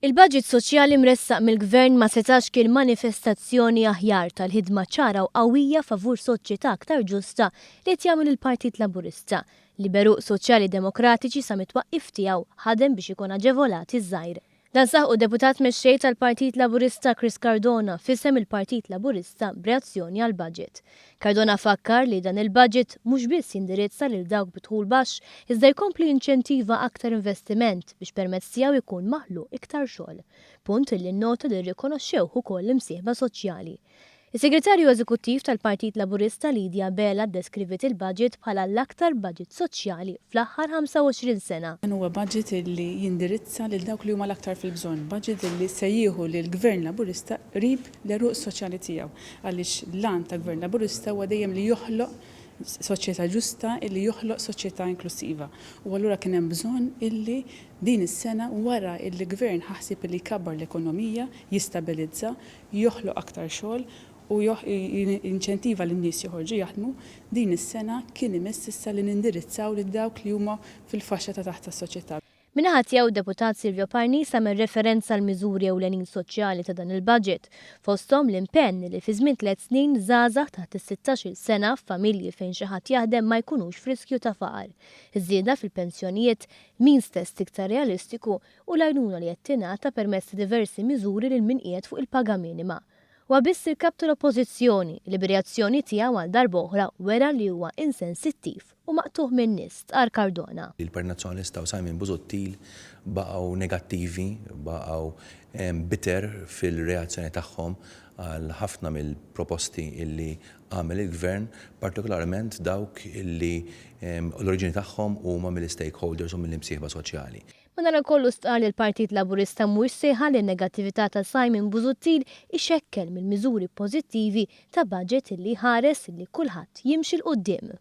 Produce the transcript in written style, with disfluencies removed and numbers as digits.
Il-baġit soċjali mressaq mill-Gvern ma setax kien manifestazzjoni aħjar tal-ħidma ċara u qawwija favur soċjetà aktar ġusta li qed jagħmel il-Partit Laburista, li b'għeruq soċjali demokratiċi sa mit-twaqqif tiegħu ħadem biex ikun aġevolat iż-żgħir. Dan saħqu d-Deputat Mexxej tal-Partit Laburista Chris Cardona f'isem il-Partit Laburista b'reazzjoni għall-budget. Cardona fakkar li dan il-budget mhux biss jindirizza lil dawk bi dħul baxx iżda jkompli jinċentiva aktar investiment biex permezz tiegħu jkun maħluq iktar xogħol. Punt li nnota li rrikonoxxewh ukoll l-imsieħba soċjali. Is-Segretarju Eżekuttiv tal-Partit Laburista Lydia Abela ddeskriviet il-budget bħala l-aktar budget soċjali fl-aħħar 25 sena. Dan huwa budget li jindirizza lil dawk li huma l-aktar fil-bżonn, budget li se jieħu lill-Gvern Laburista qrib l-għeruq soċjali tiegħu għaliex l-għan ta' Gvern Laburista huwa dejjem li joħloq soċjetà ġusta, illi joħloq soċjetà inklussiva. U allura kien hemm bżonn illi din is-sena wara illi Gvern ħa ħsieb illi jkabbar l-ekonomija, jistabilizza, joħloq aktar xogħol u jinċentiva lin-nies joħorġu jaħdmu, din is-sena kien imiss issa li nindirizzaw lil dawk li huma fil-faxxa ta' taħt tas-soċjetà. Min-naħa tiegħu d-Deputat Silvio Parnis għamel referenza għall-miżuri ewlenin soċjali ta' dan il-budget, fosthom l-impenn li fi żmien tlett snin żgħażagħ taħt is-sittax-il sena f'familji fejn xi ħadd jaħdem ma jkunux f'riskju ta' faqar, iż-żieda fil-pensjonijiet, means test iktar realistiku u l-għajnuna li qed tingħata permezz ta' diversi miżuri lil min qiegħed fuq il-paga minima. Huwa biss il-Kap tal-Oppożizzjoni li bir-reazzjoni tiegħu għal darba oħra wera li huwa insensittiv u maqtugħ min-nies, stqarr Cardona. Il-Partit Nazzjonalista u Simon Busuttil baqgħu negattivi, baqgħu bitter fil-reazzjoni tagħhom għal ħafna mill-proposti illi għamel il-Gvern, partikolarment dawk illi l-oriġini tagħhom huma mill-istakeholders u mill-imsieħba soċjali. Madankollu stqarr li l-Partit Laburista mhuwiex se jħalli n-negattività ta' Simon Busuttil ixekkel mill-miżuri pożittivi ta' budget illi jħares li kulħadd jimxi 'l quddiem.